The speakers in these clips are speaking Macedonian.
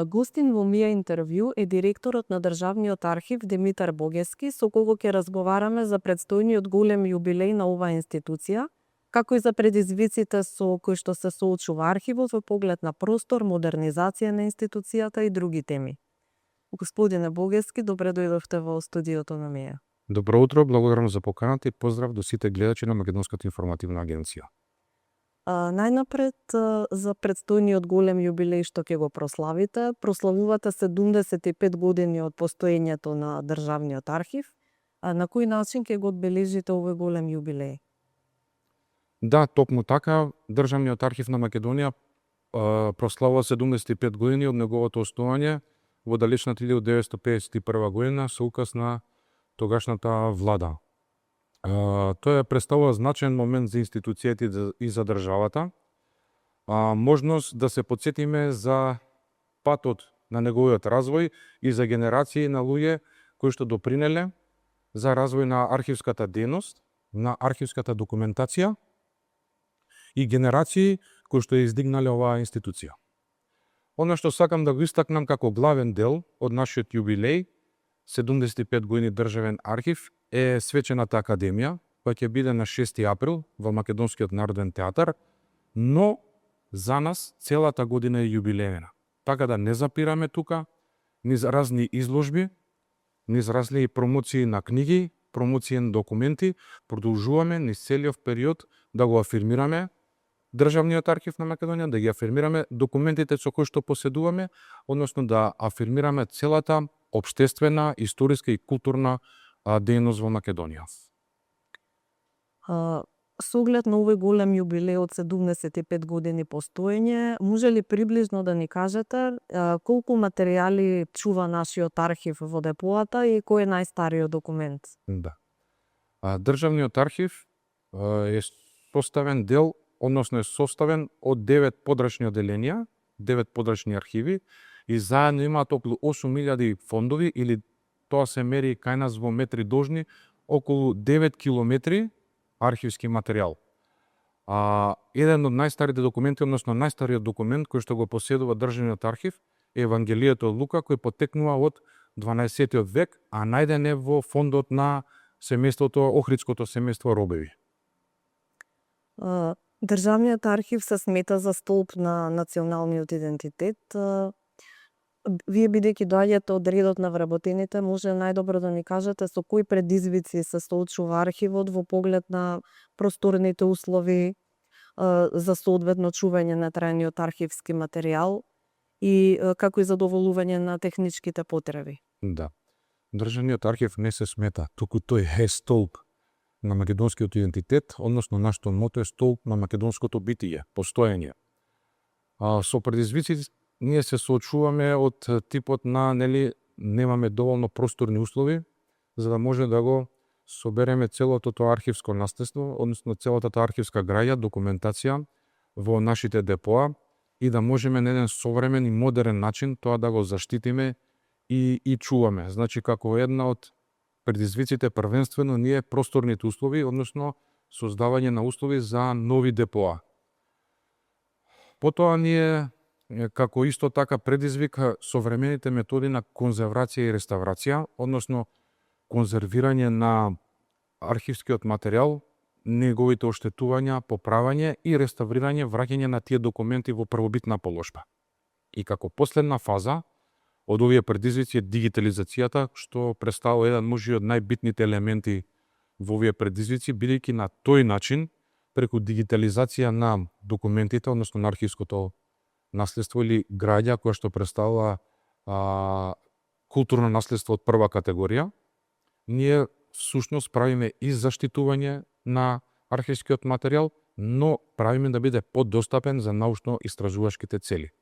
Гостин во мија интервју е директорот на Државниот архив Димитар Богески, со кого ќе разговараме за предстојниот голем јубилеј на оваа институција, како и за предизвиците со кои што се соочува архивот во поглед на простор, модернизација на институцијата и други теми. Господине Богески, добре дојдовте во студиото на мија. Добро утро, благодарам за поканата и поздрав до сите гледачи на Македонската информативна агенција. Најнапред, за предстојниот голем јубилеј што ќе го прославите, прославувате 75 години од постоењето на Државниот архив. На кој начин ќе го одбележите овој голем јубилеј? Да, токму така, Државниот архив на Македонија прославува 75 години од неговото основање во далечната 1951 година со указ на тогашната влада. Тоа представува значаен момент за институцијите и за државата, можност да се потсетиме за патот на неговиот развој и за генерации на луѓе кои што допринеле за развој на архивската дејност, на архивската документација и генерации кои што ја издигнале оваа институција. Она што сакам да го истакнам како главен дел од нашиот јубилеј, 75 години Државен архив, е Свечената академија, која ќе биде на 6 април во Македонскиот народен театар, но за нас целата година е јубилеена. Така да не запираме тука, низ разни изложби, низ разни промоции на книги, промоции на документи, продолжуваме низ целиот период да го афирмираме Државниот архив на Македонија, да ги афирмираме документите со кои што поседуваме, односно да афирмираме целата општествена, историска и културна дејност во Македонија. Со оглед на овој голем јубилеј од 75 години постоење, може ли приближно да ни кажете колку материјали чува нашиот архив во депоата и кој е најстариот документ? Да. Државниот архив е составен дел, односно е составен од 9 подрачни оделенија, 9 подрачни архиви и заедно имаат околу 8000 фондови, или тоа се мери кај нас во метри должни, околу 9 километри архивски материјал. Еден од најстарите документи, односно најстариот документ кој што го поседува Државниот архив е Евангелието од Лука, кој потекнува од 12 век, а најден е во фондот на семејството, Охридското семејство Робеви. Државниот архив се смета за столб на националниот идентитет. Вие, бидејќи доаѓате од редот на вработените, може најдобро да ни кажете со кои предизвици се соочува архивот во поглед на просторните услови за соодветно чување на трајниот архивски материјал и како и задоволување на техничките потреби. Да. Државниот архив не се смета, туку тој е столб на македонскиот идентитет, односно нашето мото е столб на македонското битие, постоење. Со предизвици ние се соочуваме од типот на, немаме доволно просторни услови за да може да го собереме целото тоа архивско наследство, односно целата таа архивска граѓа, документација во нашите депоа и да можеме на еден современ и модерен начин тоа да го заштитиме и чуваме. Значи, како една од предизвиците првенствено ние просторните услови, односно создавање на услови за нови депоа. Потоа ние како исто така предизвика современите методи на конзервација и реставрација, односно конзервирање на архивскиот материјал, неговите оштетувања, поправање и реставрирање, враќање на тие документи во првобитна положба. И како последна фаза од овие предизвици е дигитализацијата, што представува еден може од најбитните елементи во овие предизвици, бидејќи на тој начин, преку дигитализација на документите, односно на архивското наследство или граѓа која што представува културно наследство од прва категорија, ние всушност правиме и заштитување на архивскиот материјал, но правиме да биде подостапен за научно-истражувачките цели.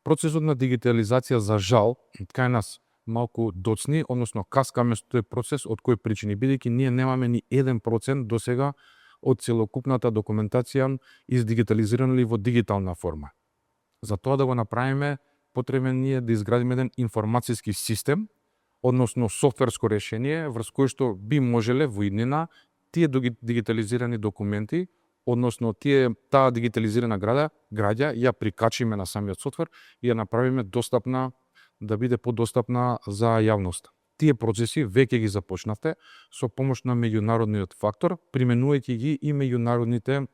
Процесот на дигитализација, за жал, кај нас малку доцни, односно каскаме со тој процес, од кои причини, бидејќи ние немаме ни 1% до сега од целокупната документација издигитализирана или во дигитална форма. За тоа да го направиме, потребен ние да изградиме еден информацијски систем, односно софтверско решение, врз кој што би можеле во иднина тие дигитализирани документи односно таа дигитализирана граѓа ја прикачиме на самиот софтвер и ја направиме достапна, да биде подостапна за јавноста. Тие процеси веќе ги започнавте со помош на меѓународниот фактор, применувајќи ги и меѓународните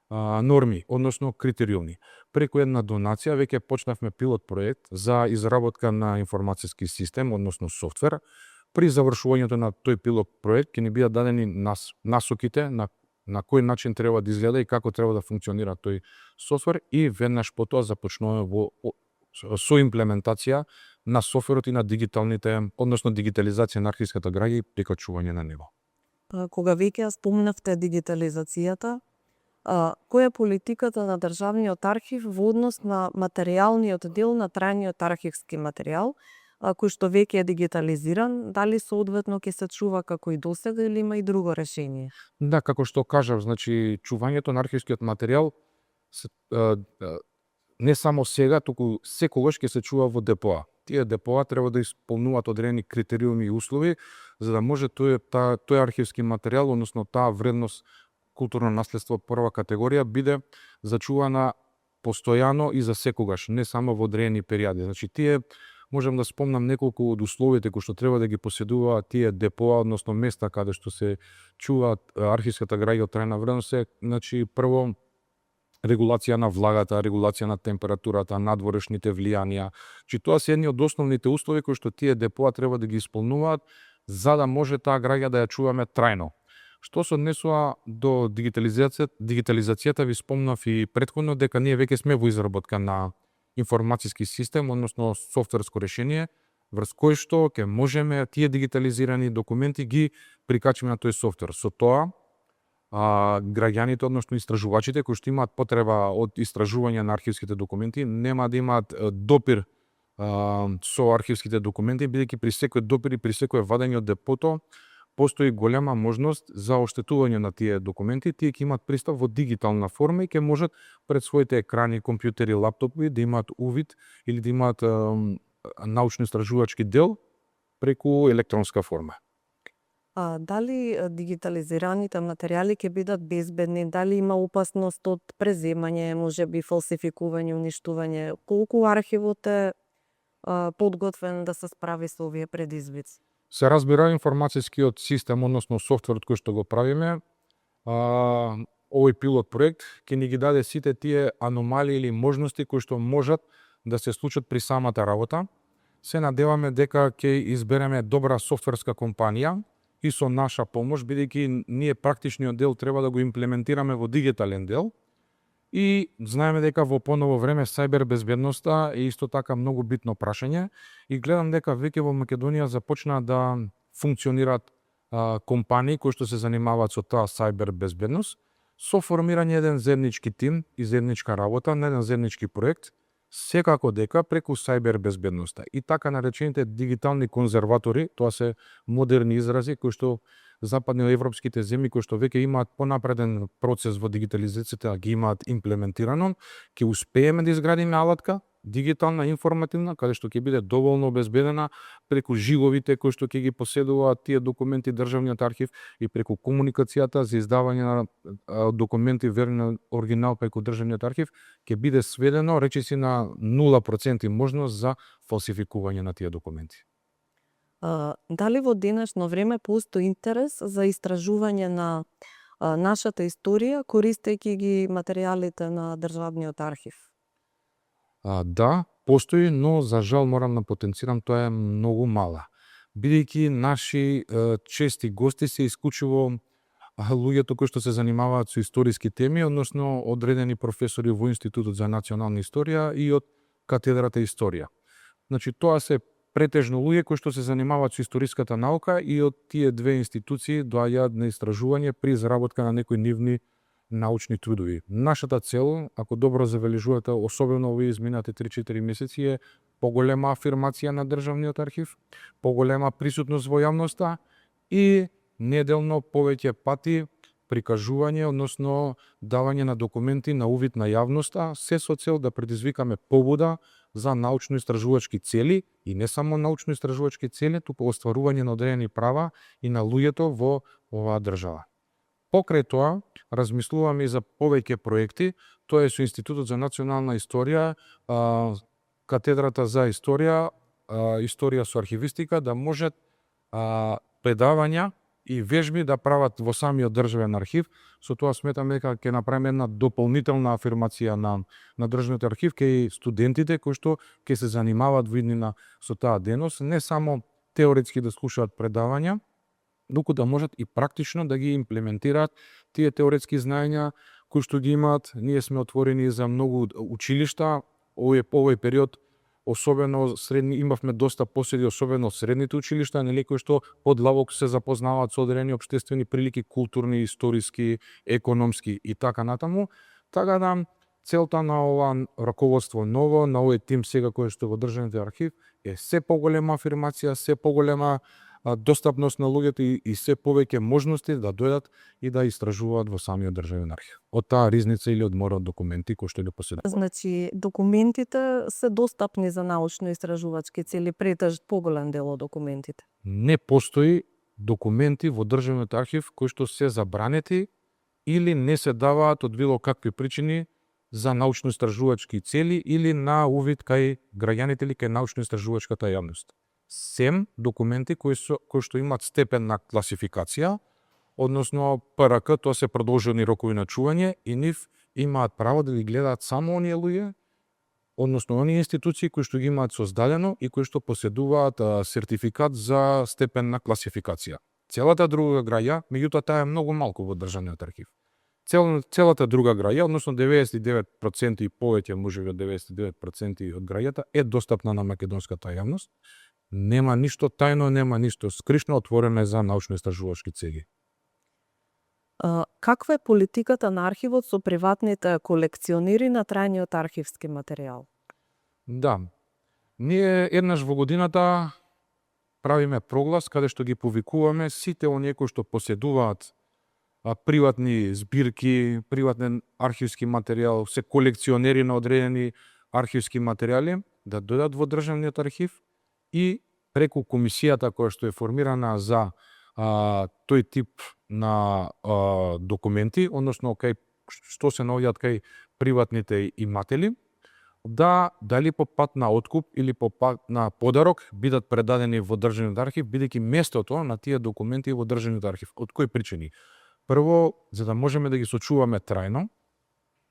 норми, односно критериуми. Преку една донација веќе почнавме пилот проект за изработка на информацијски систем, односно софтвер. При завршувањето на тој пилот проект ќе ни бидат дадени насоките на кој начин треба да изгледа и како треба да функционира тој софтвер и веднаш потоа започнуваме со имплементација на софтверот и на дигиталните, односно дигитализација на архивската граѓа и прикачување на него. Кога веќе ја спомнавте дигитализацијата, која е политиката на Државниот архив во однос на материјалниот дел на трајниот архивски материјал, кој што веќе е дигитализиран, дали соодветно ќе се чува како и досега или има и друго решение? Да, како што кажав, значи чувањето на архивскиот материјал не само сега, туку секогаш ќе се чува во депоа. Тие депоа треба да исполнуваат одредени критериуми и услови за да може тој архивски материјал, односно таа вредност културно наследство прва категорија биде зачувана постојано и за секогаш, не само во одредени периоди. Значи тие можам да спомнам неколку од условите кои што треба да ги поседуваат тие депоа, односно места каде што се чуваат архивската граѓа од трајна вредност е, значи прво регулација на влагата, регулација на температурата, надворешните влијанија. Чи тоа се едни од основните услови кои што тие депоа треба да ги исполнуваат за да може таа граѓа да ја чуваме трајно. Што се однесува до дигитализацијата, ви спомнав и претходно дека ние веќе сме во изработка на информацијски систем, односно софтверско решение, врз кој што ќе можеме тие дигитализирани документи ги прикачиме на тој софтвер. Со тоа, граѓаните, односно истражувачите кои што имаат потреба од истражување на архивските документи, нема да имаат допир со архивските документи, бидејќи при секој допир и при секој вадење од депото постои голема можност за оштетување на тие документи. Тие ќе имаат пристап во дигитална форма и ќе можат пред своите екрани, компјутери, лаптопи да имаат увид или да имаат научно-истражувачки дел преку електронска форма. Дали дигитализираните материјали ќе бидат безбедни, дали има опасност од преземање, можеби фалсификување, уништување? Колку архивот е подготвен да се справи со овие предизвици? Се разбира, информацијскиот систем, односно софтверот кој што го правиме, овој пилот проект ќе ни ги даде сите тие аномалии или можности кои што можат да се случат при самата работа. Се надеваме дека ќе избереме добра софтверска компанија и со наша помош, бидејќи ние практичниот дел треба да го имплементираме во дигитален дел. И знаеме дека во поново време сајбер безбедноста е исто така многу битно прашање и гледам дека веќе во Македонија започна да функционираат компании кои што се занимаваат со таа сајбер безбедност, со формирање еден заеднички тим и заедничка работа на еден заеднички проект, секако дека преку сајбер безбедноста и така наречените дигитални конзерватори, тоа се модерни изрази кои што западноевропските земји кои што веќе имаат понапреден процес во дигитализацијата, ги имаат имплементирано, ќе успееме да изградиме алатка дигитална, информативна, каде што ќе биде доволно обезбедена преку живовите кои што ќе ги поседуваат тие документи Државниот архив и преку комуникацијата за издавање на документи верни оригинал преку Државниот архив, ќе биде сведено речиси на 0% можност за фалсификување на тие документи. Дали во денешно време постои интерес за истражување на нашата историја, користејќи ги материјалите на Државниот архив? Да, постои, но за жал морам да потенцирам, тоа е многу мала. Бидејќи наши чести гости се исклучиво луѓето кои што се занимаваат со историски теми, односно одредени професори во Институтот за национална историја и од катедрата историја. Значи тоа се претежно луѓе кои што се занимаваат со историската наука и од тие две институции доаѓаат на истражување при изработка на некои нивни научни трудови. Нашата цел, ако добро забележувате, особено овие изминати 3-4 месеци, е поголема афирмација на Државниот архив, поголема присутност во јавноста и неделно повеќе пати прикажување, односно давање на документи на увид на јавноста, се со цел да предизвикаме побуда за научно-истражувачки цели и не само научно-истражувачки цели, туку остварување на одредени права и на луѓето во оваа држава. Покрај тоа, размислуваме и за повеќе проекти, тоа е со Институтот за национална историја, катедрата за историја, историја со архивистика, да можат предавања и вежби да прават во самиот државен архив. Со тоа сметам дека ќе направиме една дополнителна афирмација на државниот архив кај студентите кои што ќе се занимаваат во иднина со таа дејност, не само теоретски да слушаат предавања, туку да можат и практично да ги имплементираат тие теоретски знаења кои што ги имаат. Ние сме отворени за многу училишта, овој период особено средни, имавме доста поседи, особено средните училишта, нели, кои што подлабоко се запознаваат со одредени општествени прилики, културни, историски, економски и така натаму. Така да целта на ова раководство ново, на овој тим сега кој што во државниот архив е се поголема афирмација, се поголема достапност на луѓето и се повеќе можности да дојдат и да истражуваат во самиот државен архив. Од таа ризница или од морот документи кои што ги поседуваат. Значи, документите се достапни за научно-истражувачки цели, претежат поголем дел од документите. Не постои документи во државниот архив кои што се забранети или не се даваат од било какви причини за научно-истражувачки цели или на увид кај граѓаните или кај научно-истражувачката јавност. Сем документи кои што имаат степен на класификација, односно ПРК, тоа се продолжени рокови на чување и нив имаат право да ги гледаат само оние луѓе, односно оние институции кои што ги имаат создадено и кои што поседуваат сертификат за степен на класификација. Целата друга граѓа, меѓутоа таа е многу малку во државниот архив. Целата друга граѓа, односно 99% и повеќе, можеби од 99% од граѓата е достапна на македонската јавност. Нема ништо тајно, нема ништо скришно, отворено е за научно-истражувачки цели. Каква е политиката на архивот со приватните колекционери на трајниот архивски материјал? Да, ние еднаш во годината правиме проглас каде што ги повикуваме сите оние кои што поседуваат приватни збирки, приватен архивски материјал, се колекционери на одредени архивски материјали, да дојдат во државниот архив и преку комисијата која што е формирана за тој тип на документи, односно кај што се наоѓаат кај приватните иматели, да дали по пат на откуп или по пат на подарок бидат предадени во државниот архив, бидејќи местото на тие документи во државниот архив. Од кои причини? Прво, за да можеме да ги сочуваме трајно,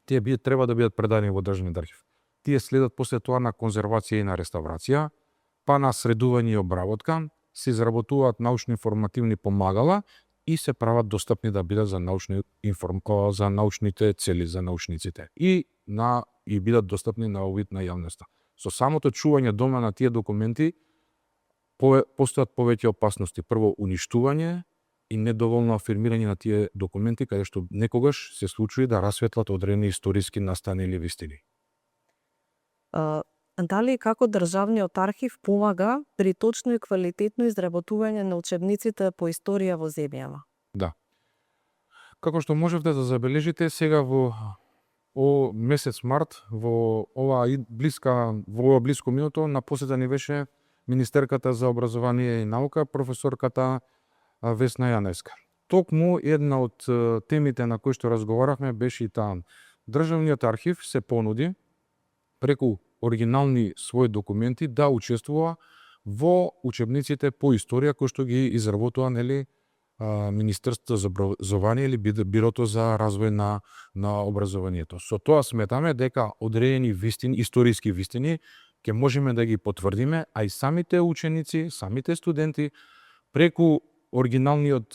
тие треба да бидат предадени во државниот архив. Тие следат после тоа на конзервација и на реставрација, па на средување и обработка, се изработуваат научно-информативни помагала и се прават достапни да бидат за за научните цели, за научниците. И бидат достапни на увид на јавноста. Со самото чување дома на тие документи постојат повеќе опасности. Прво, уништување и недоволно афирмирање на тие документи, каде што некогаш се случува да расветлат одредени историски настани или вистини. Дали и како државниот архив помага при точно и квалитетно изработување на учебниците по историја во земјава? Да. Како што можевте да забележите, сега во месец март, во ова блиско минуто, на посета ни беше министерката за образование и наука, професорката Весна Јаневска. Токму една од темите на кои што разговаравме беше и таа. Државниот архив се понуди преку оригинални своји документи да учествува во учебниците по историја кои што ги изработува Министерството за образование или Бирото за развој на образованието. Со тоа сметаме дека одредени вистини, историски вистини, ќе можеме да ги потврдиме, а и самите ученици, самите студенти преку оригиналниот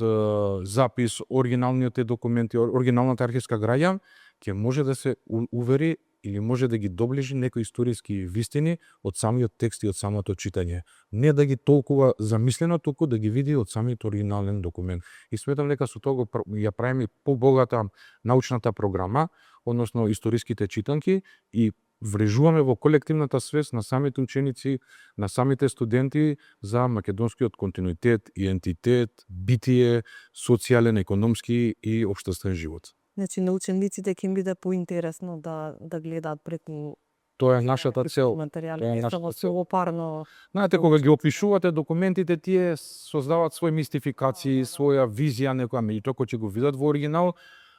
запис, оригиналните документи, оригиналната архивска граѓа ќе може да се увери или може да ги доближи некои историски вистини од самиот текст и од самото читање. Не да ги толкува замислено, туку да ги види од самиот оригинален документ. И сметам дека со тоа ја правиме побогата научната програма, односно историските читанки, и врежуваме во колективната свест на самите ученици, на самите студенти за македонскиот континуитет, идентитет, битие, социјален, економски и општествен живот. Значи, на учениците ќе им биде поинтересно да гледаат преку Тоа е нашата цел. материјали, Тоа е не нашата само цел. сувопарно. Знаете, кога ги опишувате документите, тие создаваат свои мистификации, своја визија некоја, меѓутоа кога ќе го видат во оригинал,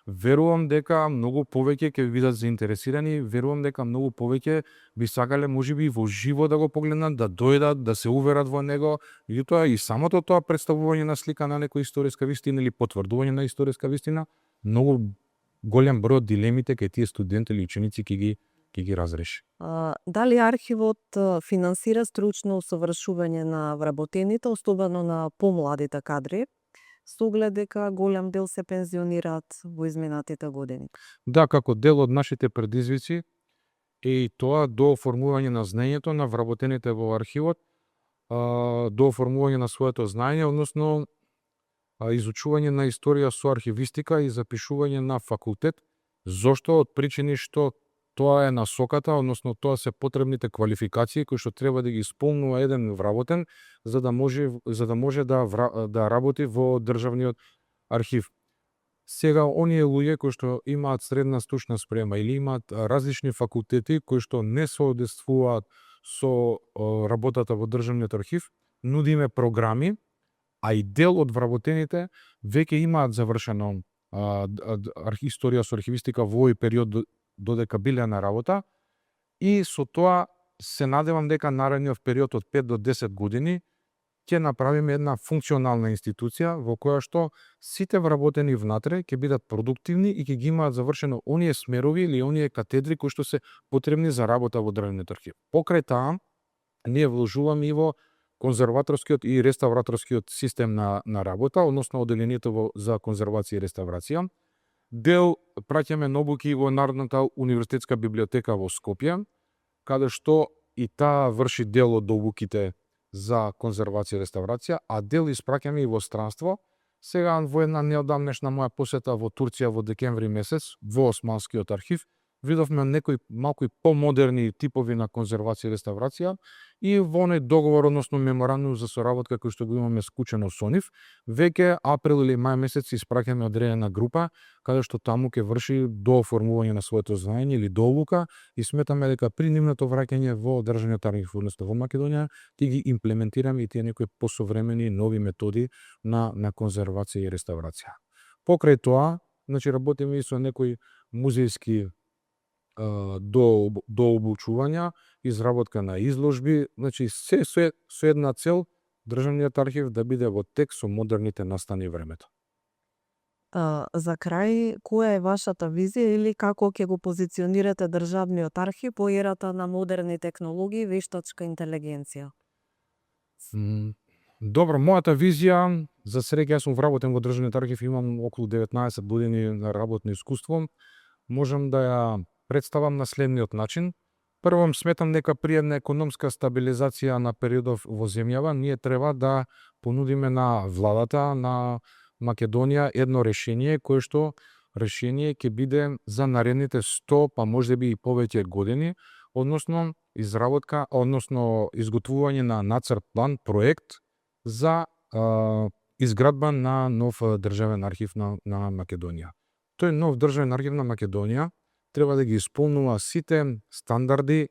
верувам дека многу повеќе ќе бидат заинтересирани, верувам дека многу повеќе би сакале можеби и во живо да го погледнат, да дојдат, да се уверат во него, меѓутоа и самото тоа представување на слика на некоја историска вистина или потврдување на историска вистина, многу голем број од дилемите кај тие студенти или ученици ќе ги разреши. Дали архивот финансира стручно усовршување на вработените, особено на помладите кадри, со оглед дека голем дел се пензионираат во изминатите години? Да, како дел од нашите предизвици е и тоа до оформување на знаењето на вработените во архивот, до оформување на своето знаење, односно изучување на историја со архивистика и запишување на факултет. Зошто? Од причини што тоа е насоката, односно тоа се потребните квалификации кои што треба да ги исполнува еден вработен за да може да работи во државниот архив. Сега оние луѓе кои што имаат средна стручна спрема или имаат различни факултети кои што не соодействуваат со работата во државниот архив, нудиме програми, а и дел од вработените веќе имаат завршено историја со архивистика во овој период додека биле на работа, и со тоа се надевам дека наредниот период од 5 до 10 години ќе направиме една функционална институција во која што сите вработени внатре ќе бидат продуктивни и ќе ги имаат завршено оние смерови или оние катедри кои што се потребни за работа во државниот архив. Покрај таа, ние вложуваме и во конзерваторскиот и реставраторскиот систем на работа, односно оделението за конзервација и реставрација. Дел праќаме на обуки во Народната универзитетска библиотека во Скопје, каде што и таа врши дел од обуките за конзервација и реставрација, а дел испраќаме и во странство. Сега во една неодамнешна моја посета во Турција во декември месец во Османскиот архив, видовме некои малку и помодерни типови на конзервација и реставрација, и во оној договор, односно меморандум за соработка кој што го имаме скучено со нив, веќе април или мај месец испраќаме одредена група каде што таму ќе врши до оформување на своето знаење или до обука, и сметаме дека при нивното враќање во државниот архив, односно во Македонија, ќе ги имплементираме и тие некои посовремени нови методи на конзервација и реставрација. Покрај тоа, значи работиме и со некои музејски до обучувања, изработка на изложби, значи се со една цел државниот архив да биде во тек со модерните настани времето. За крај, која е вашата визија или како ќе го позиционирате државниот архив во ерата на модерни технологии и вештачка интелигенција? Добро, мојата визија, за среќа јас сум вработен во државниот архив, имам околу 19 години на работно искуство, можам да ја представам на следниот начин. Прво, сметам дека при една економска стабилизација на периодов во земјава, ние треба да понудиме на владата на Македонија едно решение, кое што решение ќе биде за наредните 100, па можеби и повеќе години, односно изработка, односно изготвување на нацрт план, проект за изградба на нов државен архив на Македонија. Тој нов државен архив на Македонија треба да ги исполнува сите стандарди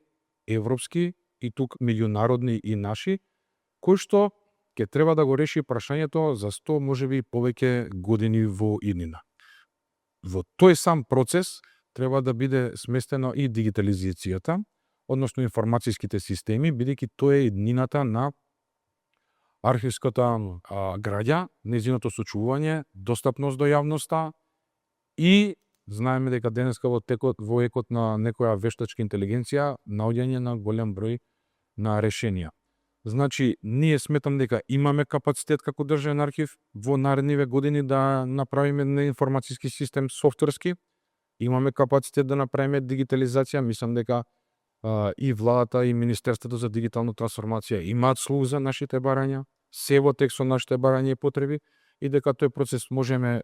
европски и тук меѓународни и наши, кои што ќе треба да го реши прашањето за 100, можеби повеќе години во иднина. Во тој сам процес треба да биде сместено и дигитализацијата, односно информацијските системи, бидејќи тоа е иднината на архивската граѓа, нејзиното сочувување, достапност до јавноста, и знаеме дека денеска во екот на некоја вештачка интелигенција наоѓање на голем број на решенија. Значи, ние сметам дека имаме капацитет како државен архив во наредниве години да направиме информацијски систем софтверски, имаме капацитет да направиме дигитализација, мислам дека и владата и Министерството за дигитална трансформација имаат слух за нашите барања, се во тек со нашите барања и потреби, и дека тој процес можеме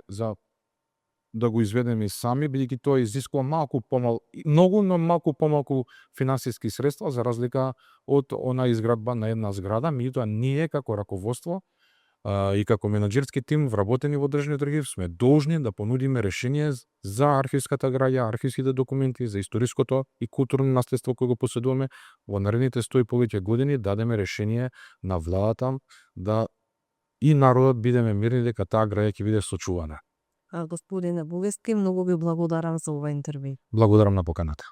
да го изведеме и сами, бидејќи тоа изискува малку помалку финансиски средства за разлика од она изградба на една зграда. Меѓутоа ние како раководство и како менаџерски тим вработени во Државниот архив сме должни да понудиме решение за архивската граѓа, архивските документи, за историското и културно наследство кое го поседуваме во наредните 100 и повеќе години, дадеме решение на владата да и народот бидеме мирни дека таа граѓа ќе биде сочувана. Господине Бугески, многу ви благодарам за ова интервју. Благодарам на поканата.